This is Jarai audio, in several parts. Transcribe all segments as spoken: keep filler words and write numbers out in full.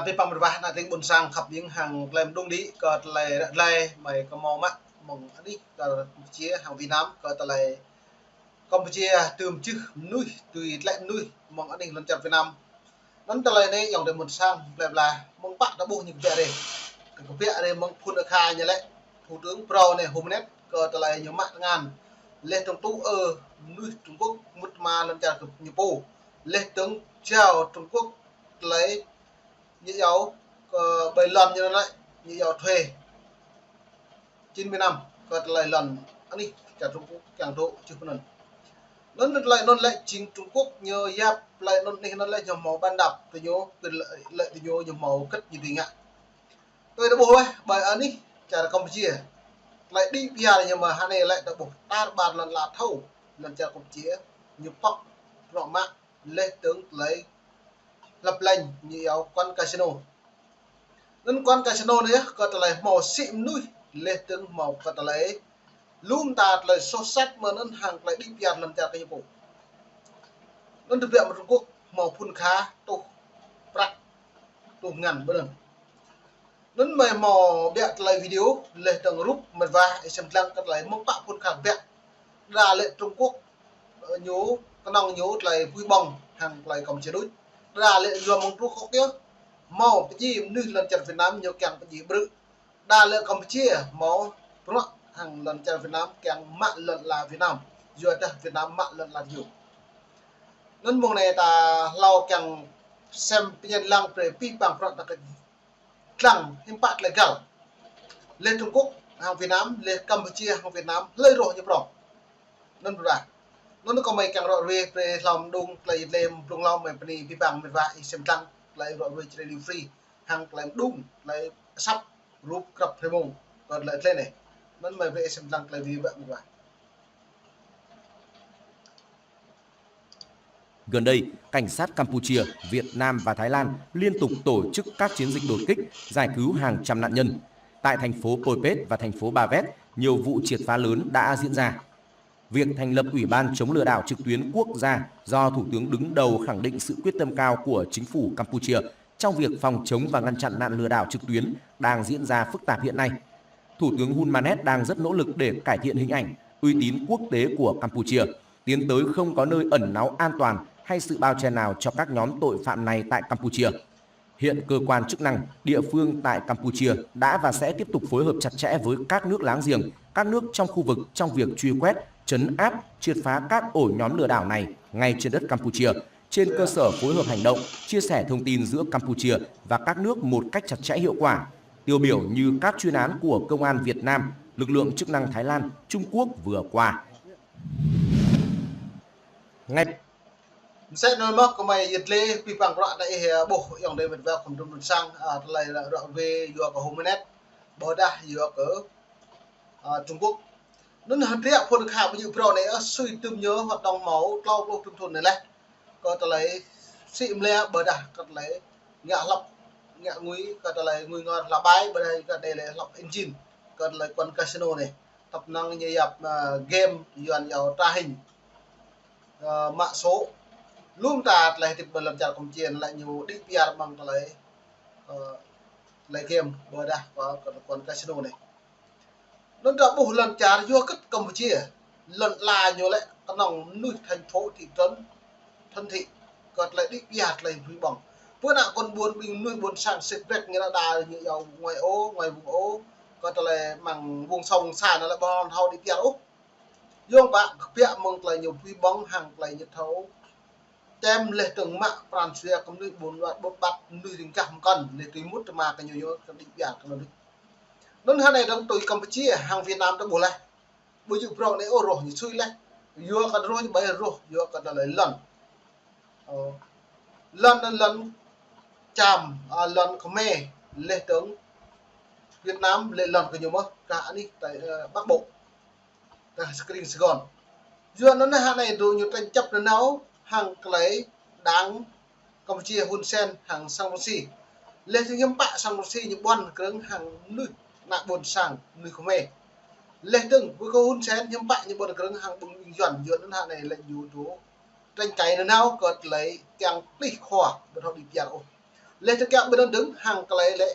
Abih bang mơ̆ng wah ană tring ƀôn sang khăp ƀing hăng tơlơi mơđung đĭ kơ tơlơi ră tơlơi mơi kơ hmâo mă mơ̆ng anih kơ Campuchia hăng Việt Nam kơ tơlơi Campuchia tơm čưh mơnuih, tui tlĕ mơnuih mơ̆ng anih lŏn čar Việt Nam. Anŭn tơlơi anai ayŏng adơi ƀôn sang plơi pla mơ̆ng pă ta ƀuh ñu kơbiă rai. Kơbiă rai mơ̆ng phŭn akha ñu lĕ, thủ tướng phrâo anai hôm net kơ tơlơi ñu mă tơngan. Leh tơ̆ng tŭ ơ mơnuih Trung Quốc mŭt mă lŏn čar kơ ñu pô. Leh tơ̆ng jao Trung Quốc tơlơi ñu iâu kơ ƀơi lŏn ñu lĕ, ñu iâu thuê chín mươi năm kơ tơlơi lŏn anih čar Trung Quốc kiăng dŏ čưh pơ anŭn. Anŭn tơlơi anŭn lĕ jing Trung Quốc ñu yap tơlơi anŭn anih anŭn lĕ ñu hmâo bàn đạp tơ ñu, quyền lợi, lợi tơ ñu, ñu hmâo kơ̆t ñu dưi ngă. Tui ta ƀuh weh, ƀơi anih čar Campuchia. Tơlơi đĭ piar ñu mơ̆ hơnai lĕ ta ƀuh tar ƀar lŏn ala thâo, lŏn čar Campuchia ñu pŏk bruă mă leh tơ̆ng tơlơi lăp leng ñu iâu quán casino. Anŭn quán casino anai yơh kơ tơlơi hmâo sĭ mơnuih, leh tơ̆ng hmâo kơ tơlơi lŏm ta tơlơi soh sat mơ̆n anŭn hăng tơlơi đĭ piar lŏn čar kơ ñu pô. Anŭn tơbiă mơ̆ng Trung Quốc hmâo phŭn akha tuh prăk tuh ngăn ƀơi anŭn. Anŭn mơi hmâo biă tơlơi video leh tơ̆ng rup mơ̆ng wah ih sem lăng kơ tơlơi mơ̆ng pă phŭn akha biă. Đa lĕ Trung Quốc, ơ, ñu, kơnơ̆ng ñu tơlơi pui ƀơ̆ng hăng tơlơi Campuchia đôč. Đa lĕ yua mơ̆ng Trung Quốc yơh. Hmâo pơdjai mơnuih lŏn čar Việt Nam ñu kiăng pơdjai brư̆. Đa lĕ Campuchia hmâo bruă hăng lŏn čar Việt Nam kiăng mă lŏn ala Việt Nam. Yua dah Việt Nam mă lŏn ala ñu. Anŭn mơ̆ng anai ta hlâo kiăng sem pơñen lăng brơi abih bang bruă ta kơ lăng hiư̆m pă tơlơi găl. Leh Trung Quốc hăng Việt Nam, leh Campuchia hăng Việt Nam, hlơi rŏh ñu prŏng. Anŭn ƀu dah. Anŭn kơ mơi kiăng ră ruai brơi hlâo mơđung tơlơi yet lem blung hlâo mơi bơni abih bang mơ̆ng wah ih sem lăng tơlơi ră ruai Jrai Liu Free hăng tơlơi mơđung tơlơi asăp rup krăp hrơi mông kơ tơlơi tơlơi anai. Anŭn mơi brơi ih sem lăng tơlơi video ƀă mơ̆ng wah. Gần đây, cảnh sát Campuchia, Việt Nam và Thái Lan liên tục tổ chức các chiến dịch đột kích, giải cứu hàng trăm nạn nhân. Tại thành phố Poipet và thành phố Ba Vét, nhiều vụ triệt phá lớn đã diễn ra. Việc thành lập Ủy ban chống lừa đảo trực tuyến quốc gia do Thủ tướng đứng đầu khẳng định sự quyết tâm cao của chính phủ Campuchia trong việc phòng chống và ngăn chặn nạn lừa đảo trực tuyến đang diễn ra phức tạp hiện nay. Thủ tướng Hun Manet đang rất nỗ lực để cải thiện hình ảnh, uy tín quốc tế của Campuchia, tiến tới không có nơi ẩn náu an toàn hay sự bao che nào cho các nhóm tội phạm này tại Campuchia. Hiện cơ quan chức năng, địa phương tại Campuchia đã và sẽ tiếp tục phối hợp chặt chẽ với các nước láng giềng, các nước trong khu vực trong việc truy quét, trấn áp, triệt phá các ổ nhóm lừa đảo này ngay trên đất Campuchia, trên cơ sở phối hợp hành động, chia sẻ thông tin giữa Campuchia và các nước một cách chặt chẽ, hiệu quả, tiêu biểu như các chuyên án của Công an Việt Nam, lực lượng chức năng Thái Lan, Trung Quốc vừa qua. Ngay Msĕ anŭn mơ̆ kơ mơi yet lĕ abih bang bruă ta ih, ơ, ƀuh ayŏng adơi mơ̆ng wah khŏm dŭm dŭm sang, ơ, tơlơi ră ruai yua kơ hôm net, ƀôdah yua kơ, ơ, Trung Quốc. Anŭn hơdră phŭn akha ƀu djơ̆ phrâo anai, ơ, sui tơm ñu hoạt động hmâo klâo pluh tơm thŭn anai leh. Kơ tơlơi sĭ mơlĕ ƀôdah kơ tơlơi ngă hlăp, ngă ngui, kơ tơlơi ngui ngor hlăp ƀai, ƀôdah kơ tơlơi hlăp engine, kơ tơlơi quán casino anai. Tơpă năng ñu yap, ơ, game yuan iâu tra hình, ơ, mã số. Lŏm ta tơlơi hơdip ƀơi lŏn čar Campuchia lĕ ñu đĭ piar mơ̆ng tơlơi, ơ, tơlơi game ƀôdah kơ, kơ quán casino anai. Anŭn ta ƀuh lŏn čar yua kơ Campuchia. Lŏn ala ñu lĕ kơnơ̆ng mơnuih thành phố, thị trấn, thành thị. Kơ tơlơi đĭ piar tơlơi pui ƀơ̆ng. Pơ ană kŏn ƀôn ƀing mơnuih ƀôn sang sĭt brĕk ñu lĕ đa ñu iâu ngoài ô, ngoài vùng ô. Kơ tơlơi mơ̆ng vùng sông xa anŭn lĕ ƀu thâo đĭ piar ôh. Yua kơ kơbiă mơ̆ng tơlơi ñu pui ƀơ̆ng hăng tơlơi ñu thâo čem leh tơ̆ng mă pran jua kơ mơnuih ƀôn ƀat, ƀôn ƀat mơnuih ring gah mơkŏn, leh tui mŭt tơma kơ ñu ñu kơ đĭ piar kơ anŭn. Anŭn hơnai dơ̆ng tui Campuchia hăng Việt Nam ta ƀuh leh. Ƀu djơ̆ phrâo anai ôh rŏh ñu sui leh. Yua kơ rŏh ñu ƀai rŏh, yua kơ tơlơi lŏn. Ơ, lŏn anŭn lŏn Cham, ơ, lŏn Khmer, leh tơ̆ng Việt Nam, leh lŏn kơ ñu mơ̆, kah anih tơi, ơ, Bắc Bộ. Kah kring Sài Gòn. Yua anŭn hơnai dŏ ñu tranh chấp nanao hăng tơlơi đảng Campuchia Hun Sen hăng Sam Rainsy. Leh tơ̆ng hiư̆m pă Sam Rainsy ñu ƀuăn krơ̆ng hăng mơnuih ană ƀôn sang mơnuih Khmer. Leh tơ̆ng ƀơi kơ Hun Sen hiư̆m pă ñu ƀuăn krơ̆ng hăng ƀing yuan, yua anŭn hơnai lĕ ñu dŏ tranh cãi nanao kơ tơlơi kiăng plih khua ƀu thâo đĭ piar ôh. Laih dơ̆ng kiăng ƀơi anŭn dơ̆ng hăng tơlơi lĕ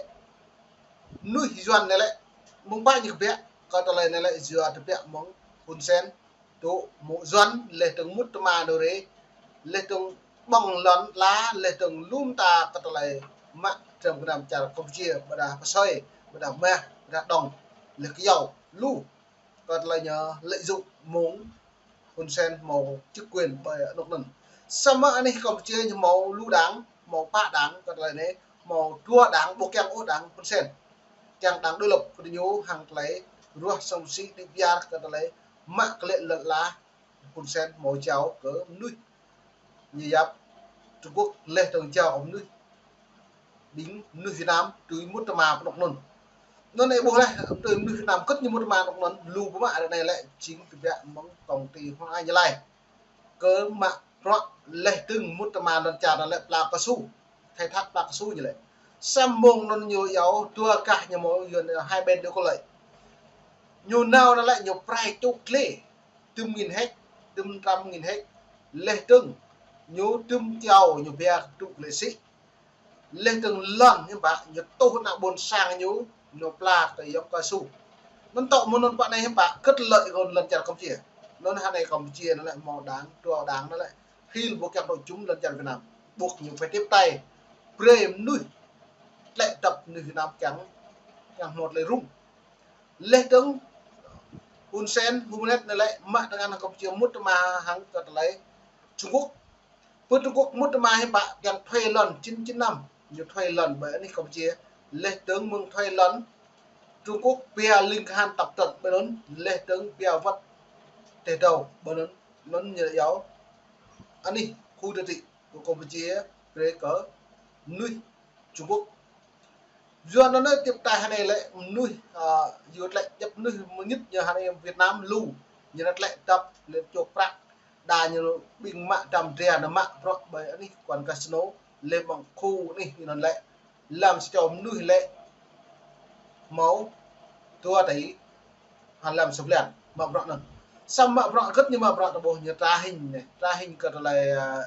mơnuih Yuan anai lĕ, mơ̆ng pă ñu kơbiă, kơ tơlơi anai lĕ yua tơbiă mơ̆ng Hun Sen, tŭ mơ̆ng Yuan, laih dơ̆ng mŭt tơma đô rê, laih dơ̆ng ƀơ̆ng lŏn la, laih dơ̆ng lŏm ta kơ tơlơi mă tơm gơnam čar Kampuchia, ƀôdah pơsơi, ƀôdah mah, ƀôdah đŏng, laih kơyâo, lu, kơ tơlơi ñu lợi dụng mơ̆ng Hun Sen hmâo chức quyền ƀơi anŏ anŭn. Samơ̆ anih Kampuchia ñu hmâo lu đảng, hmâo pă đảng, kơ tơlơi anai, hmâo dua đảng, ƀu kiăng ôh đảng Hun Sen. Kiăng đảng đối lập, kơ ñu hăng tơlơi ruah sông si đĭ biar kơ tơlơi mă kơ lĕ lŏn la Hun Sen hmâo jao kơ mơnuih ñu yap Trung Quốc laih dơ̆ng jao kơ mơnuih ƀing mơnuih Việt Nam tui mŭt tơma pơ anŏ anŭn. Anŭn anai ƀuh laih, tui mơnuih Việt Nam kơ̆t ñu mŭt tơma pơ anŏ anŭn, lu pơmă ră anai lĕ jing tơbiă mơ̆ng công ty Hoàng Anh Gia Lai. Kơ mă bruă laih dơ̆ng mŭt tơma lŏn čar anŭn lĕ pla cao su, khai thác pla cao su ñu lĕ. Samơ̆ mơ̆ng anŭn ñu yua dua gah ñu hmâo yua hai bên đều có lợi. Ñu nao anŭn lĕ ñu prai čŭk lĕ, tơm nghìn héc, tơm trăm nghìn héc. Laih dơ̆ng ñu tơm kiao ñu bia tŭk lĕ sĭ. Laih dơ̆ng lŏn hiư̆m pă, ñu tuh ană ƀôn sang ñu, ñu pla tơ yŏng cao su. Anŭn tŏ mơ̆ng anŭn pă anai hiư̆m pă, kơ̆t lợi kơ lŏn čar Kampuchia. Anŭn hơnai Kampuchia anŭn lĕ hmâo đảng, dua đảng anŭn lĕ, hil ƀu kiăng tŏ jum lŏn čar Việt Nam. Ƀuh ñu phải tiếp tay, brơi mơnuih, tlĕ dăp mơnuih Việt Nam kiăng, kiăng hmâo tơlơi rŭng. Laih dơ̆ng Hun Sen, Hun Manet anŭn lĕ, mă tơngan Kampuchia mŭt tơma hăng kơ tơlơi Trung Quốc. Pơ Trung Quốc mŭt tơma hiư̆m pă, kiăng thuê lŏn chín chín năm, ñu thuê lŏn ƀơi anih Kampuchia. Laih dơ̆ng mơ̆ng thuê lŏn Trung Quốc bia ling kơhan tập trận ƀơi anŭn, laih dơ̆ng bia wơ̆t teh dâu ƀơi anŭn, anŭn ñu yua anih khu tự trị kơ Kampuchia, brơi kơ mơnuih Trung Quốc. Yua anŭn anai tiếp tay hơnai lĕ mơnuih, a, yua tơlơi djăp mơnuih mơñit ñu hơnai Việt Nam lu, ñu anai tơlơi dăp, lĕ čŏk prăk, đa ñu ƀing mă dăm dra anŭn mă bruă ƀơi anih quán casino, lĕ ƀơ̆ng khu anih ñu anŭn lĕ. Lăm sa čô mơnuih lĕ hmâo dua tỉ, ha lăm sa blan mă bruă anŭn. Samơ̆ mă bruă kơ̆t ñu mă bruă tơƀuh ñu tra hình anai, tra hình kơ tơlơi, a,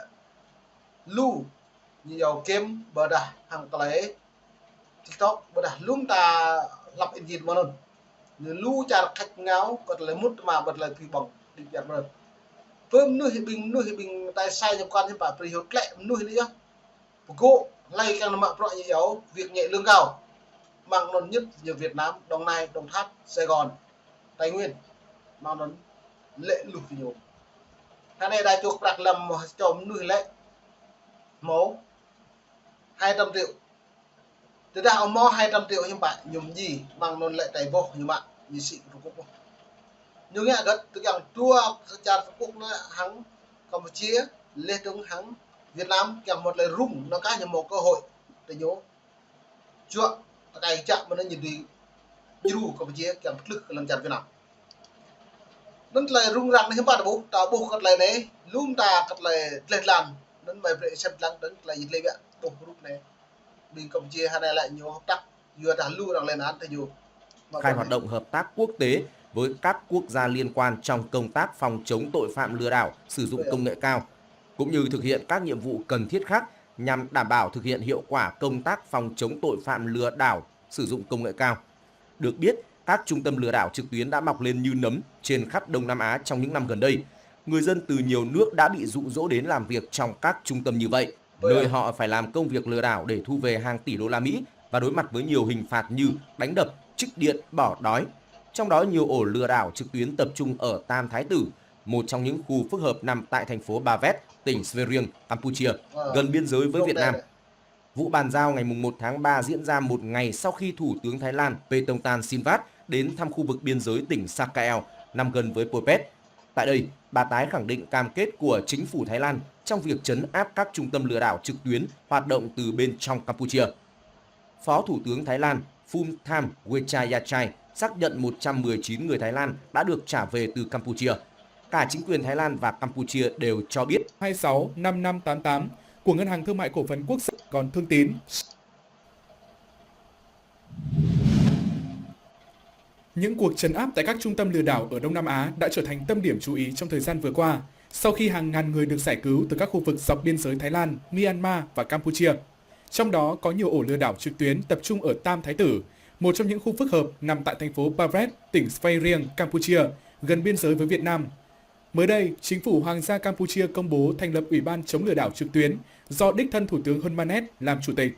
lu ñu yua game ƀôdah hăng tơlơi TikTok ƀôdah lŏm ta hlăp in jin mơ̆n anŭn. Ñu lu čar khač ngao kơ tơlơi mŭt tơma ƀơi tơlơi phi ƀơ̆ng đĭ biar mơ̆n anŭn. Pơ mơnuih ƀing, mơnuih ƀing tai sai ñu pơkŏn hiư̆m pă brơi hyu tlĕ mơnuih anai yơh. Pơgŏ hlơi kiăng nao mă bruă ñu yua việc nhẹ lương cao. Mơ̆ng anŭn ñit ñu Việt Nam, Đồng Nai, Đồng Tháp, Sài Gòn, Tây Nguyên. Mơ̆ng anŭn lĕ luh kơ ñu. Hơnai đa čŏk prăk lăm sa čô mơnuih lĕ hmâo hai trăm triệu. Tơdah ơ hmâo hai trăm triệu hiư̆m pă, ñu mơñi, mơ̆ng anŭn lĕ tơlơi boh ñu mă, ñu sĭ kơ Trung Quốc. Ñu ngă kơ̆t, tơkeng dua kơ čar Trung Quốc anai hăng Kampuchia, laih dơ̆ng hăng Việt Nam, kiăng hmâo tơlơi rŭng, anŭn kah ñu hmâo cơ hội, tơ ñu juă tơkai čă mơ̆n anŭn ñu dưi djru Kampuchia kiăng pơtlưh kơ lŏn čar Việt Nam. Anŭn tơlơi rŭng răng anai hiư̆m pă ta ƀuh, ta ƀuh kơ tơlơi anai, lŏm ta kơ tơlơi dleh dlan. Anŭn mơi brơi sem lăng anŭn tơlơi dleh biă ƀuh rup anai. Ƀing Kampuchia hơnai lĕ ñu hợp tác, yua dah lu arăng lên án tơ ñu. Khai hoạt động hợp tác quốc tế với các quốc gia liên quan trong công tác phòng chống tội phạm lừa đảo sử dụng công nghệ cao, cũng như thực hiện các nhiệm vụ cần thiết khác nhằm đảm bảo thực hiện hiệu quả công tác phòng chống tội phạm lừa đảo sử dụng công nghệ cao. Được biết, các trung tâm lừa đảo trực tuyến đã mọc lên như nấm trên khắp Đông Nam Á trong những năm gần đây. Người dân từ nhiều nước đã bị dụ dỗ đến làm việc trong các trung tâm như vậy, nơi họ phải làm công việc lừa đảo để thu về hàng tỷ đô la Mỹ và đối mặt với nhiều hình phạt như đánh đập, trích điện, bỏ đói. Trong đó, nhiều ổ lừa đảo trực tuyến tập trung ở Tam Thái Tử, một trong những khu phức hợp nằm tại thành phố Ba Vét, tỉnh Svay Rieng, Campuchia, gần biên giới với Việt Nam. Vụ bàn giao ngày mùng một tháng ba diễn ra một ngày sau khi Thủ tướng Thái Lan Paetongtarn Shinawatra đến thăm khu vực biên giới tỉnh Sa Kaeo, nằm gần với Poipet. Tại đây, bà tái khẳng định cam kết của chính phủ Thái Lan trong việc trấn áp các trung tâm lừa đảo trực tuyến hoạt động từ bên trong Campuchia. Phó Thủ tướng Thái Lan Phumtham Wechayachai xác nhận một trăm mười chín người Thái Lan đã được trả về từ Campuchia. Cả chính quyền Thái Lan và Campuchia đều cho biết. Hai sáu năm năm tám tám của Ngân hàng Thương mại Cổ phần Quốc gia còn Thương Tín. Những cuộc trấn áp tại các trung tâm lừa đảo ở Đông Nam Á đã trở thành tâm điểm chú ý trong thời gian vừa qua, sau khi hàng ngàn người được giải cứu từ các khu vực dọc biên giới Thái Lan, Myanmar và Campuchia. Trong đó có nhiều ổ lừa đảo trực tuyến tập trung ở Tam Thái Tử, một trong những khu phức hợp nằm tại thành phố Ba Vret, tỉnh Svay Rieng, Campuchia, gần biên giới với Việt Nam. Mới đây, chính phủ Hoàng gia Campuchia công bố thành lập Ủy ban chống lừa đảo trực tuyến do đích thân Thủ tướng Hun Manet làm chủ tịch.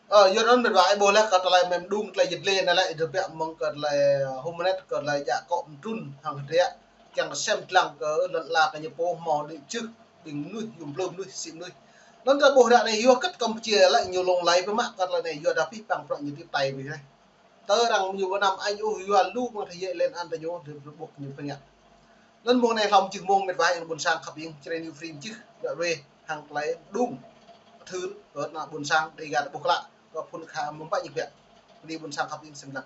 Ơ, yua anŭn mĕt wa ih ƀuh laih kơ tơlơi mơ̆ng mơđung tơlơi jĕt lĕ anai lĕ, ih ƀuh mơ̆ng kơ tơlơi, ơ, Hun Manet kơ tơlơi djă akŏ mơtrun hăng hơdră, kiăng kơ sem lăng kơ lŏn ala kơ ñu pô hmâo đĭ čưh, ƀing mơnuih, yôm plơ̆ mơnuih, sĭ mơnuih. Anŭn ta ƀuh ră anai yua kơ Campuchia lĕ ñu lông lay pơmă kơ tơlơi anai yua dah pih păng prŏng ñu tip tai ƀih laih. Tơ arăng ñu ƀu năm añ ôh yua lu mơ̆ng tơlơi yĕ lĕ anăn tơ ñu, tơ ƀuh ñu pơngă. Anŭn mơ̆ng anai hlŏm čih mơ̆ng mĕt wa ƀôn sang khăp ing, čơrĕn ñu free čih, dă rê, hăng tơlơi mơđung. Thưr, kơ ană ƀôn sang, Dega ta ƀuh klă, kơ phun kha mơ̆ng pă ñu biă. Anai ƀôn sang khăp ing sem lăng.